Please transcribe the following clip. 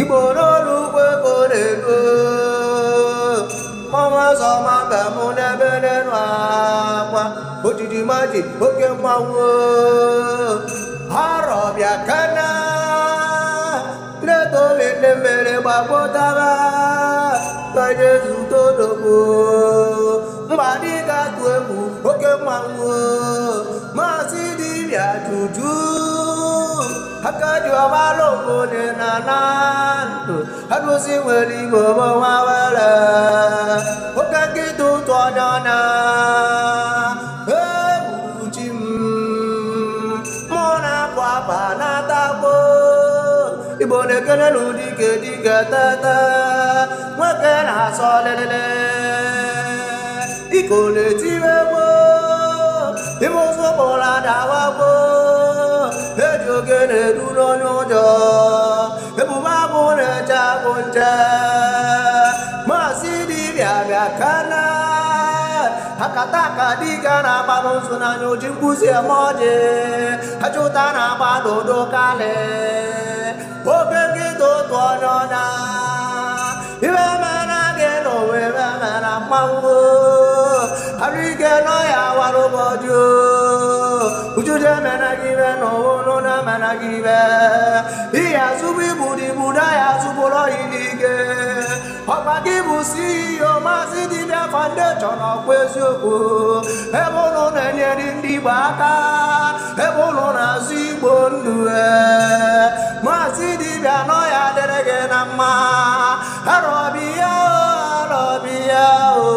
Igbo n'olu ego na-elu ọnwa ọzọ ma mbe mụ n'ebe n'elu akwa ojiji maji oke mmanwụ arọ bịa kana na-etobi ndị mmiri gbapụtara ka Jesu todogbo mgba dịga atụ egwu oke mmanwụ maazị dibịa juju aka ji ọgbara obodo na na ndụ arụsị nwere igbo bụ nwa were oke nkịta ụtụ ọnyọ na egwu chi m mụ na-apụ apa na-atagbo igbo na-ekele n'ụdike dike tete nwoke na-asọ lelele iko na-etiwe gboo ime ụzọ bụla dawa gboo eji oge na-edu n'onye ụjọ ebube agwụ na-eche agwụ nche maazị dibịa bịa kana akata aka dịga na-agba n'ụzụ n'anya oji mkpụzi eme ọjị achụta na-agba n'odo kalị oke nkịta otu onye ọnya ibe mena gị n'ụwa ibe mena mmanwụ arụ ike nọ ya wara ụbọchị ujuju emena gị ibe n'ụwa ụnụ na-emena gị ibe ihe azụbụ ibu ibu na ya azụbụrụ n'ike ọkwa gị bụ CEO Maazị Dibịa Foundation ọkwa eziokwu ebe ụnụ na-enyere ndị Igbo aka ebe ụnụ na-azụ Igbo ndụ Maazị Dibịa nọ ya dịrị gị na mma arọbịa arọbịa o.